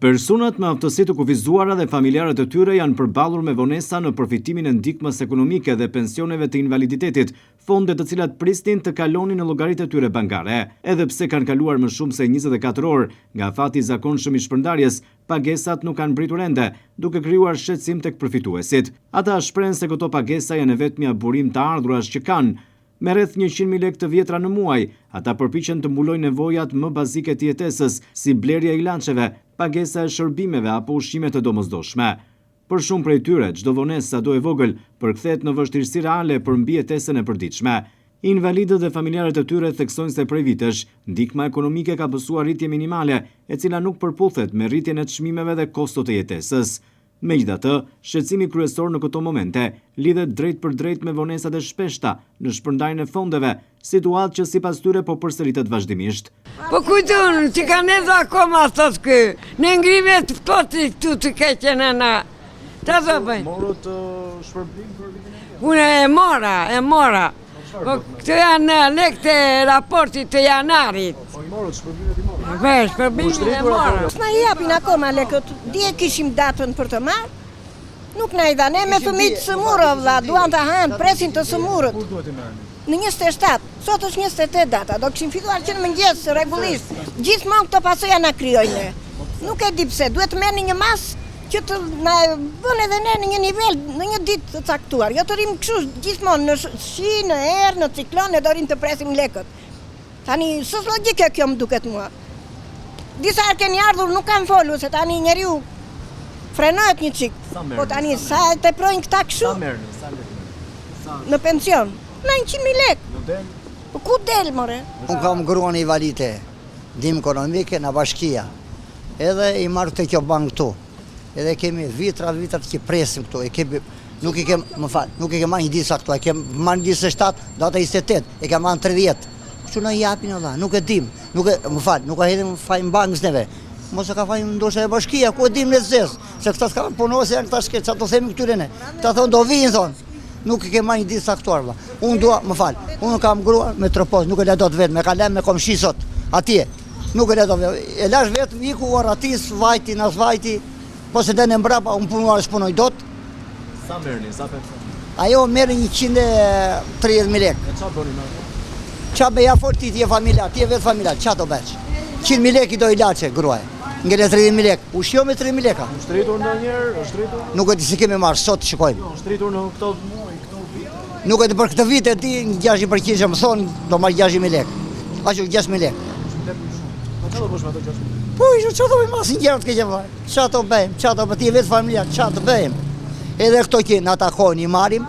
Personat me aftësi të kufizuara dhe familjarët e tyre janë përballur me vonesa në përfitimin e ndihmës ekonomike dhe pensioneve të invaliditetit, fonde të cilat prisnin të kalonin në llogaritë e tyre bankare. Edhe pse kanë kaluar më shumë se 24 orë nga afati i zakonshëm i shpërndarjes, pagesat nuk kanë mbërritur ende, duke krijuar shqetësim tek përfituesit. Ata shprehen se këto pagesa janë e vetmja burim të ardhurash që kanë. Me rreth 100.000 lekë të vjetra në muaj, ata përpiqen të mbulojnë nevojat më bazike të jetesës, si blerja e ilaçeve, pagesa e shërbimeve apo ushqimet e domosdoshme. Për shumë prej tyre, çdo vonesë sado e vogël përkthehet në vështirësi reale për mbijetesën e përditshme. Invalidët dhe familjarët e tyre theksojnë se prej vitesh, ndihma ekonomike ka pësuar rritje minimale, e cila nuk përputhet me rritjen e çmimeve dhe kostot e jetesës. Megjithatë, shqetësimi kryesor në këto momente lidhet drejtpërdrejt me vonesat e shpeshta në shpërndarjen e fondeve, situatë që sipas tyre po përsëritet vazhdimisht. Po kujtun, që ka ne do akoma, thot kë, ne ngrime të ftohti këtu të keqen e na. Ta do bëjnë. Morët shpërblim për vitin e vjetër? Unë e mora, e mora. Po këto janë lekët e raportit të janarit. Po i morët shpërblimet i morët. Po, shpërblimin e mora. S'na i japin akoma lekët, dje kishim datën për të marrë, nuk na i dha, ne me fëmijë të sëmurë, o vlla, duan të hanë, presin të sëmurët. Kur duhet i merrni? Në 27, sot është 28 data, do kishim filluar që në mëngjes rregullisht. Gjithmonë këto pasoja na krijojnë ne. Nuk e di pse, duhet të merrni një masë që të na vënë edhe ne në një nivel, në një ditë të caktuar. Jo të rrim kështu gjithmonë në shi, në erë, në ciklon, ne do rrim të presim lekët. Tani, s'është logjike kjo më duket mua. Disa herë keni ardhur, nuk kam folur, se tani njeriu frenohet një çik. Po tani, sa e teprojnë këta kështu? Sa merrni, sa lekë merrni? Në pension. Na 100.000 lekë. Nuk del? Po ku del, more? Unë kam gruan invalide, ndihmë ekonomike në bashkia. Edhe i marr te kjo bankë këtu. Edhe kemi vitra, vitra që presim këtu. E kemi, nuk i kem, më fal, nuk i kem marrë një ditë sa këtu. E kem marrë një 27, data 28, e kem marrë 30. Kështu na i japin valla, nuk e dim. Nuk e, më fal, nuk e hedhim fajin bankës neve. Mos e ka fajin ndoshta e bashkia, ku e dim ne zez, se këta s'ka punuar se janë këta shket, çfarë do themi këtyre ne? Këta thonë do vinë thonë. Nuk i kem marrë një ditë caktuar valla. Unë dua, më fal, unë kam grua me tropoz, nuk e la dot vetëm, e ka lënë me komshi sot, atje. Nuk e la dot vetëm. E lash vetëm, iku u arratis, vajti, nas vajti, po se dene mbrapa, unë punuar s'punoj dot. Sa merrni, sa pension? Ajo merr 130.000 lekë. E ça bëni me ato? Ça bëj, ja fol ti, ti je familjar, ti je vetë familjar, ça do bësh? 100.000 lekë i do ilaçe gruaja. Ngele 30.000 lekë. Ushqo me 30.000 lekë. Është rritur ndonjëherë, është rritur? Nuk e di si kemi marrë, sot shikojmë. Jo, është rritur në këto muaj, këto vite. Nuk e di për këtë vit e di, një 60% që më thonë, do marr 60.000 lekë. Ashtu 6.000 lekë. Po çfarë do bësh me ato 6.000 lekë? Po, isha çfarë do bëjmë asnjë gjë të keqe vllai. Ça do bëjmë, ça do bëjmë, ti je vetë familjar, ça do bëjmë? Edhe këto që na takojnë i marrim,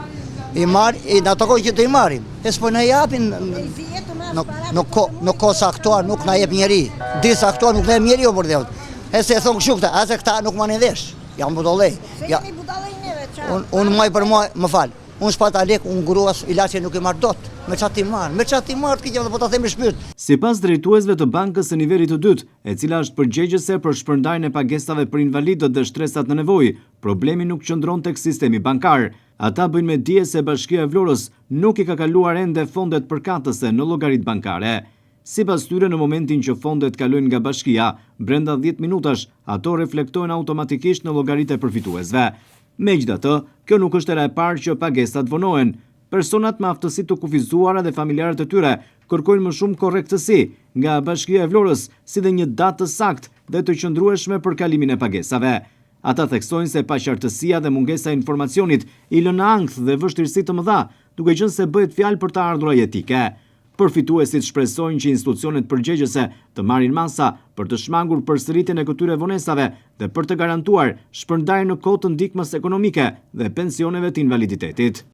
i marr, i na takojnë që të i marrim. E s'po na japin në në ko, në kohë caktuar nuk na jep njeri. Ditë caktuar nuk na jep njeri o për E se e thonë kështu këta, a se këta nuk marrin vesh. Janë budallej. Se jemi budallej neve, ça? Unë un muaj për muaj, më fal. Unë s'pata lek, unë gruas ilaçe nuk i marr dot. Me ça t'i marr? Me ça t'i marr të keqen, po ta them me shpirt. Sipas drejtuesve të Bankës së nivelit të dytë, e cila është përgjegjëse për shpërndarjen e pagesave për invalidët dhe shtresat në nevojë, problemi nuk qëndron tek sistemi bankar. Ata bëjnë me dije se Bashkia e Vlorës nuk i ka kaluar ende fondet përkatëse në llogaritë bankare. Sipas tyre, në momentin që fondet kalojnë nga bashkia, brenda 10 minutash, ato reflektohen automatikisht në llogaritë e përfituesve. Megjithatë, kjo nuk është hera e parë që pagesat vonohen. Personat me aftësi të kufizuara dhe familjarët e tyre kërkojnë më shumë korrektësi nga Bashkia e Vlorës, si dhe një datë të saktë dhe të qëndrueshme për kalimin e pagesave. Ata theksojnë se paqartësia dhe mungesa e informacionit i lënë në ankth dhe vështirësi të mëdha, duke qenë se bëhet fjalë për të ardhura jetike. Përfituesit shpresojnë që institucionet përgjegjëse të marrin masa për të shmangur përsëritjen e këtyre vonesave dhe për të garantuar shpërndarjen në kohë të ndihmës ekonomike dhe pensioneve të invaliditetit.